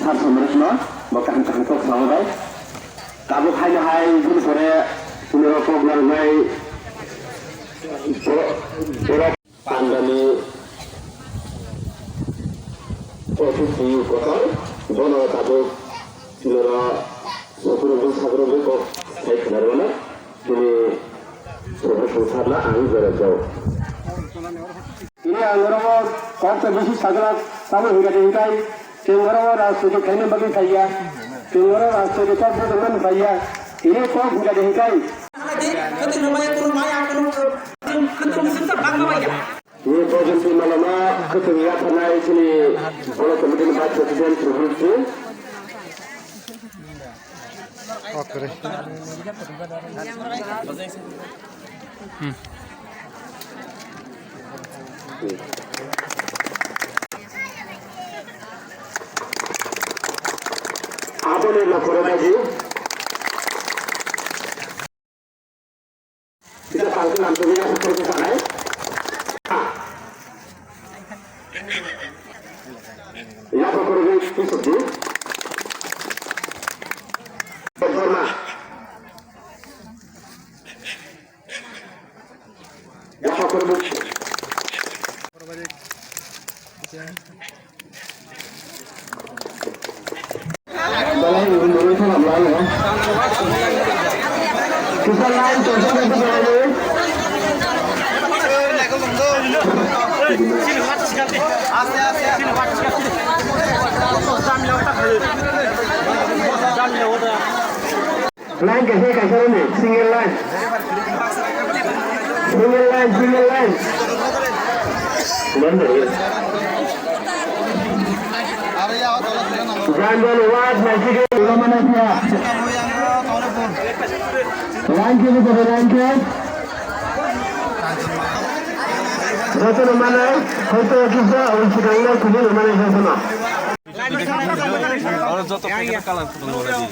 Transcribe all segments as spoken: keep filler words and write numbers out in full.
Samrikno bo kaham kaham kok sawi bai. Tabuk haino hai bini pore chini rok kok narwknai bo-, borok pandani office ni kotor bono tabuk chini rok sokurungwi sakurungwi kok sai khwnarwmano chini sobo swngcharno ang jora jao. Tini ang oro kok tei bisi sagla tamo hingka de hingkai. Chwng oro o rajniti khaina bagwi phaiya. Chwng oro rajniti kok bujoknani phaiya. Tini kok hingka de hingkai. Tini pojok twi malama kwthwng yapharnai chini Block Committee ni Vice President Suhul Singh. Aboni nokoro daji. Kita pangkun lampu kita seperti sana. Ya, pokoknya itu sedih. Pokoknya. Line kaisa kaisa rwdi, single line. Single line, single line. Jan jan wad naisidi ulo mana siya. Line khe bujabo, line khe. Jotono mano, hoito kisa ul sikangno kuni no mano jotono. Oro joto packet o colour phutang rwdi.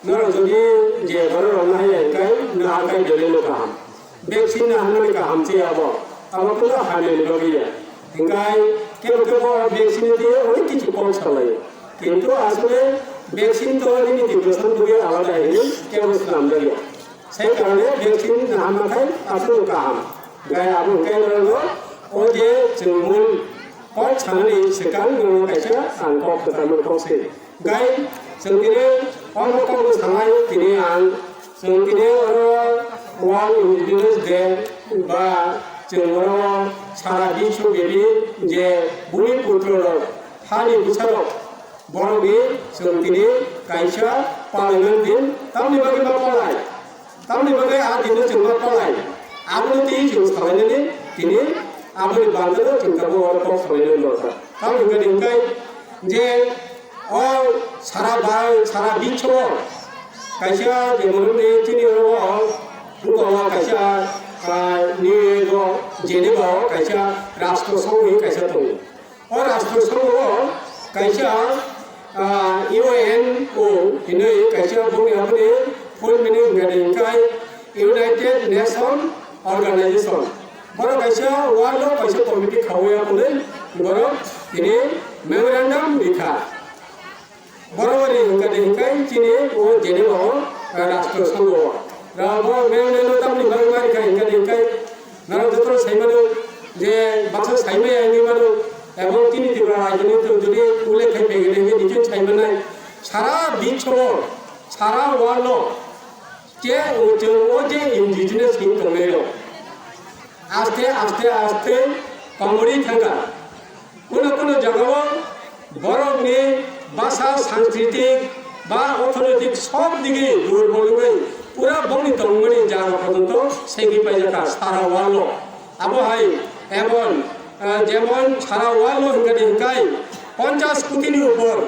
Norok jodi je borok rok nahai ya, hingkai no akai dole no kaham. Vaccine no hamnani kaham se abo. Abo kunu hamya ni bagwi ya. Hingkai kebo kebo vaccine ni twi onek kichu kok salai. Kintu asole vaccine to nini depression bagwi alada hini kebo swnam jak ya. Sai karone vaccine no hamna khai asole kaham. Hingkai abo hingkai norok o je chwng mul kok sanani swkang norok kaisa ang kok kwcharmani kok se. Gai chwng tini omo kokno sanai tini ang chwng tini oro World Indigenous Day ba chwng oro sara biswo bebi je bhumi putro rok hani bwsa rok borok ni chwng tini kaisa palainani din tamni bagwi ma palai. Tamni bagwi a dino chwng ma palai, abono twi chwng salainani tini aboni bagwino chwng tabuk oro kok salainani dorkar. Tamni hwnkhe hwnkhe je o sara bai, sara biswo kaisa je mwnwi chini oro o, buko o kaisa, ah, New York o, Geneva o kaisa rastro songwi kaisa tongo. O rastro songho kaisa, ah, U N O hinwi kaisa bongni aboni full meaning hwnkhe hwnkhe United Nation Organization. Borok kaisa world o kaisa committee khaui aboni borok tini memorandum rikha. Borok ni hwnkhe hwnkhe chini o Geneva o rastro songho. Rabo memorandum tamni bagwi mari kha hwnkhe hwnkhe Norok joto sai mano je baksa sai maya wngwi mano, ebong chini Tripura rajyoni to jodi ullekh khai phaikhe hwnkhe nijin sai mannai. Sara biswo, sara world o je chwng o je indigenous hwn tongnai rok aste aste aste tongwi thangkha. Kuno kuno jagao borokni basa, sanskriti ba orthonoitik sob digi durbol wngwi pura bongni tongmani jaga porjonto segwi paijakha sara world o. Abo hai emon, ah, jemon sara world o hwnkhe hwnkhe ponchas koti ni upor.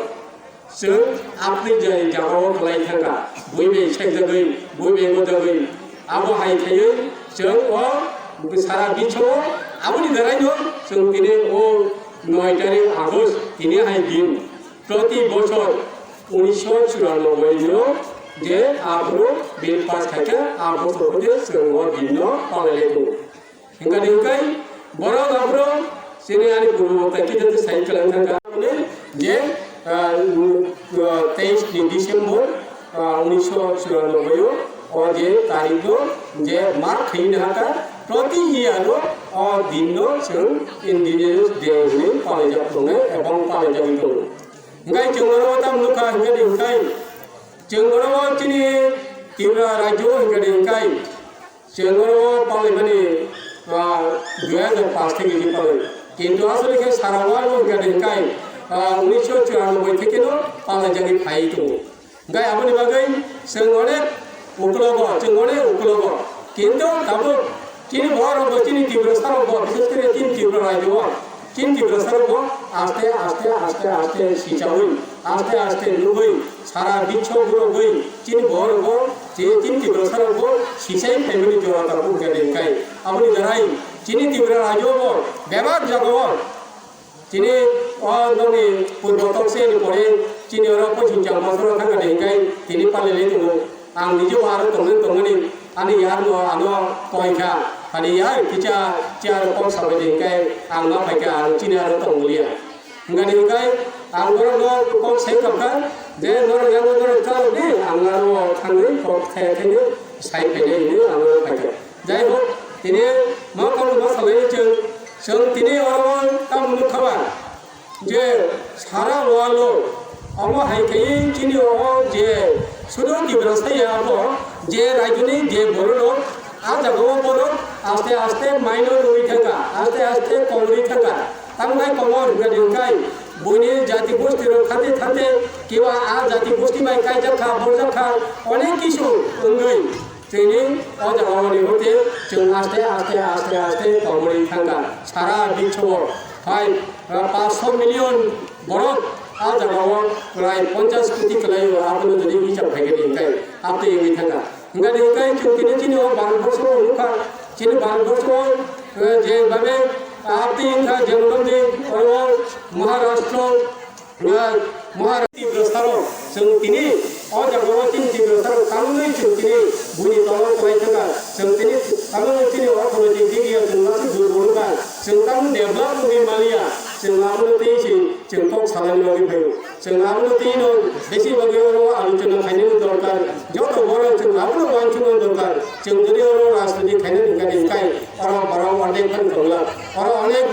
Chwng apni je jagao khlai thangkha, bui bai sekjagwi, bui bai gojagwi, abo hai khaiwi chwng o sara biswo aboni daraino chwng tini o noi tarik August tini hai din proti bochor Unisho churanobboi no je aphuru bill pass khaikha, aphuru tongkhe chwng o din no palai lai tongo. Hinkhe hinkhe borok aphuru chini ani purbo tai kisa sai kwlang thangkha je, ah, teis ni December, ah, unisho churanobboi o, o je tarik no je mark khaina hakha, proti year o o din no chwng Indigenous Day hinwi palaijak tongo ebong palaijagwi tongo. Hinkhe chwng oro tamo nukha hinkhe hinkhe chwng oro chini Tripura rajyo hinkhe hinkhe chwng oro palaimani, ah, dui hajar paanch theke je palai. Kintu asole khe sara world o hinkhe hinkhe, ah, unisho churanobboi theke no palaijagwi phai tongo. Hinkhe aboni bagwi chwng onek uklogo, chwng onek uklogo. Kintu tabuk chini borok bo, chini Tiprasa rok bo, bises kore chini Tripura rajyo o, chini Tiprasa rok bo aste aste aste aste sichaui, aste aste nugui, sara biswo gurogui, chini borok bo, chini Tiprasa rok bo sichai phaimani jora tabuk hinkhe hinkhe. Aboni darai chini Tripura rajyo bo bebak jagao Chini o nokni purbo tokse ni pore chini oro poiching chang bosoro thangkha de hinkhe tini palai lai tongo. Ang nijebo aro tongmani tongmani ani yar no ano koi kha. Ani yar kisa chair kok sabai de hinkhe ang ma phai kha, ang chini aro tong liya. Hinkhe hinkhe ang borok no kok sai tong kha je norok yang norok chalo de, ang aro thangwi kok thaya thangwi sai phai de hinwi ang aro phai kha. Jai hok, tini ma kamu ma salai chwng, chwng tini oro tamo nukha ba je sara world o omo hai khe chini o je sudo Tiprasa ya abo je raijoni je borok rok a jaga o borok aste aste minor wngwi thangkha, aste aste komorwi thangkha. Tamni komor hinkhe hinkhe buini jati gosti rok thate thate kiba a jati gosti bai kaijak kha, borjak kha, onek kisu wngwi. Chini o jaga o ni hote chwng aste aste aste aste tongmani thangkha. Sara biswo o phai, ah, panchsho million borok a jaga o kwlai ponchash koti kwlai o, abono jodi hisab khai khe hinkhe aptwi wngwi thangkha. Hinkhe hinkhe chwng tini chini o Bharat borsho o nukha, chini Bharat borsho o, eh, je bhabe aptwi wngkha, jemon di oro Maharashtra, Maharashtra Tiprasarok, chwng tini o jaga o chini Tiprasarok tamni chwng tini buini tolong kwlai thangkha, chwng tini tamni chini orthonoitik dik ya chwng masi durbol wngkha, chwng tamni develop wngwi maliya, chwng abono tei se chwng kok salai nangwi phaio. Chwng abono tini no besi bagwi oro alochona khainani dorkar, joto borok chwng abono uansukna dorkar, chwng jodi oro rajniti khainani hwnkhe hwnkhe oro borok ordek phano tongla, oro onek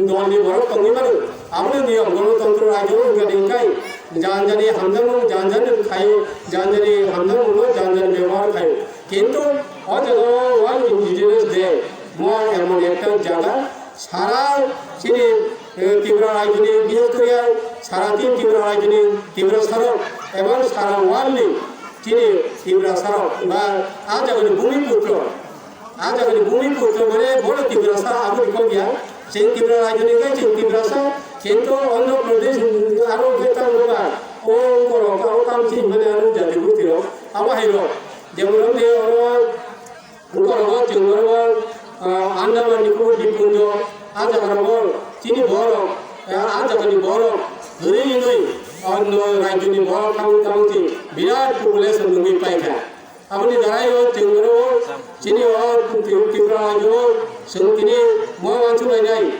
dolni borok tongwi mano. Aboni niyom, Ganatantro rajyo wngkha de hinkhe, jan jani hamjakmung jan jani khaio, jan jani hamjakmungno jan jani bebohar khaio. Kintu o jaga o World Indigenous Day, mo emon ekta jaga, sara chini, eh, Tripura rajyoni, bishes koriya sara chini Tripura rajyoni Tiprasarok, ebong sara world ni chini Tiprasarok, ba a jagani Bhumiputro, A jagani Bhumiputro mane bono Tiprasa abo ni kok ya. Chwng Tipra rajyoni khe chwng Tiprasa, kintu Andhra Pradesh aro khe tamo ba o borok o tamchi mane ano jati gusti rok abo hai rok. Jemon de oro borok chwng oro, ah, Andaman ni Kubo Dippundo a jaga rogo chini borok, ah, a jagani borok guri hinwi ano rajyoni borok tamo tamo chi birat population nungwi paikha. Aboni darai o chwng oro chini o Tripura rajyo o chwng tini ma uansuk lainai,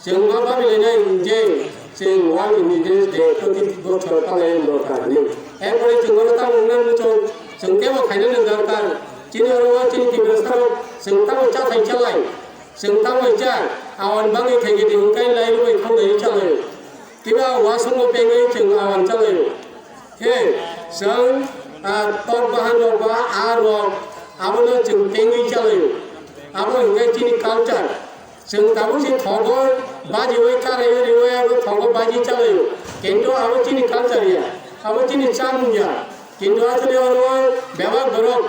chwng ma babi lainai je chwng World Indigenous Day proti bochor palai dorkar ni. Erpore chwng oro tamo wngna muchung, chwng kebo khainani dorkar. Chini oro o chini Tiprasa rok chwng tamo chathai chalai, chwng tamo cha awan bagwi khaikhe di wngkai lai rwbai khongnai chalai. Kiba uansukno pengwi chwng awan chalai. Khe chwng, ah, tok bahan rok ba a rok abono chwng tengwi chalaio. Abo hinkhe chini culture. Chwng tabuk se thogo bajiwi karaio riwi abo thogo baji chalaio. Kintu abo chini culture ya. Abo chini chamung ya. Kintu asole oro bebak borok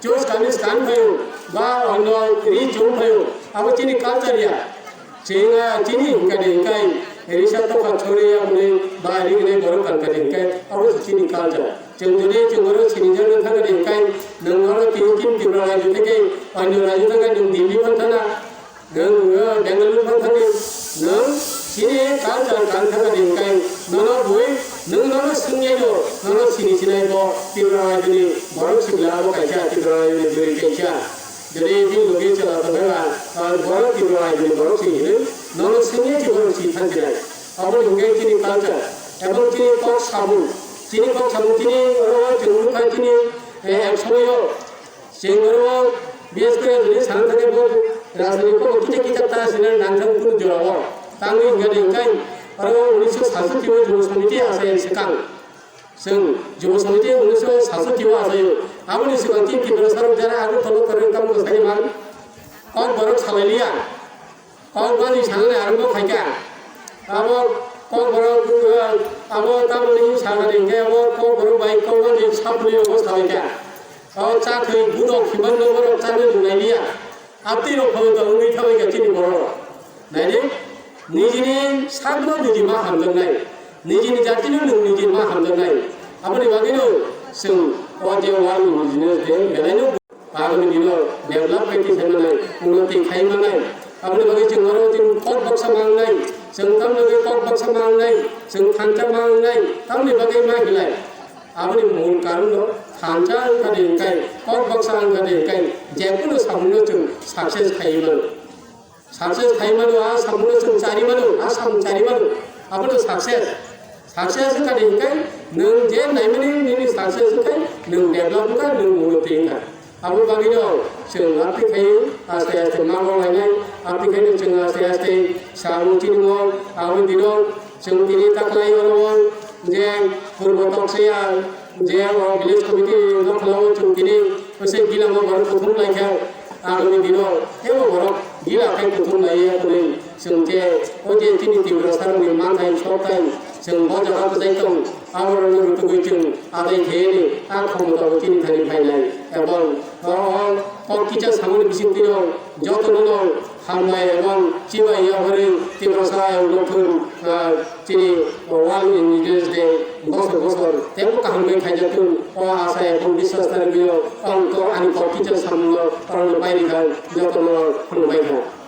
Chus kamis kan phaio, ba ono ri chum phaio, abo chini culture ya. Chini, chini hinkha de hinkhe, risa tokha chori ya muni, ba ri gini borok kan ka de hinkhe, abo chini culture. Chwng jodi chwng oro sini jani thang de hinkhe, nwng oro tini chini Tripura rajyo theke, onyo rajyo theke nwng Delhi man thana, Nwng, nwng Bengaluru thang thangwi nwng chini culture kan thangkha di hinkhe nono bui nwng nono swngyaino, nono Sini sinai bo Tripura Rajyoni borok sikla bo kaisa, Tripura Rajyoni bwrwi kaisa. Jadi bini logi chwla tongkha, ah, borok Tripura Rajyoni borok sini hino, nono sini si borok si thansinai. Abo hwnkhe chini culture, abo chini kok sabung, chini kok sabung chini oro chwng nukha chini, eh, ek somoio. Chwng oro B S K ni sana thangwi bo rajniti kok kisa kisa ta sina nangthang kunu jora o. Tangwi hwnkhe de hwnkhe oro unisho satsotti o Jubo Samiti asai swkang. Chwng Jubo Samiti unisho satsotti o asai o. Aboni swkang chini Tiprasa rok jara Agartala o kwrwng tamo kwsai man. Kokborok salai liya. Kokborok ni sanani arwk bo khaikha. Abo kokborok, abo tamoni sanani hwnkhe abo kokborok bai kokborok ni sapni obo salaikha. O chakhwi budok himba nokborok chakni rwnai liya. Abtwi rok phawi tongwi thabaikha chini borok. Naidi, nijini sakno niji ma hamjaknai. Nijini jatino nwng niji ma hamjaknai. Aboni bagwino chwng o je wal ni business de belaino Aboni bino develop khai twi sai manai, unnoti khai manai. Aboni bagwi chwng oro chwng kok baksa mangnai, chwng tamni bagwi kok baksa mangnai, chwng thansa mangnai, tamni bagwi ma hinai. Aboni mul karon no thansa wngkha de hwnkhe, kok baksa wngkha de hwnkhe, jekunu samungno chwng success khai mano. Success khai mano, a samungno chwng chari mano, a samung chari mano, abono success. Success wngkha de hwnkhe nwng je naimani nini success wngkhe nwng develop wngkha, nwng unnoti wngkha. Abo bagwino chwng aphi khai aste aste mango lainai, aphi khaino chwng aste aste samung chini mol, abo dino chwng tini taklai oro je purbo tokse ya, je o village committee no khlao chwng tini se gila mo bar kuthum lai kha, agoni dino tebo borok gila khai kuthum lai ya tuli chwng je o je tini Tiprasa rokni manthai sokthai chwng bo jaga bwsai tong, abo rokno rutugwi chwng adai khaiyani a khomota bo tini thani phainai, ebong o, o, o kok kisa samani bisingtwi no jotono no Hambai ebong chibai yaphari Tiprasa ayang nokthung, ah, chini World Indigenous Day bosor bosor tebo kaham khe khaijaktwng. O asa ebong biswas tarigwio ang to ani kok kisa samungno ang bai rikha, jotono ang bai kha.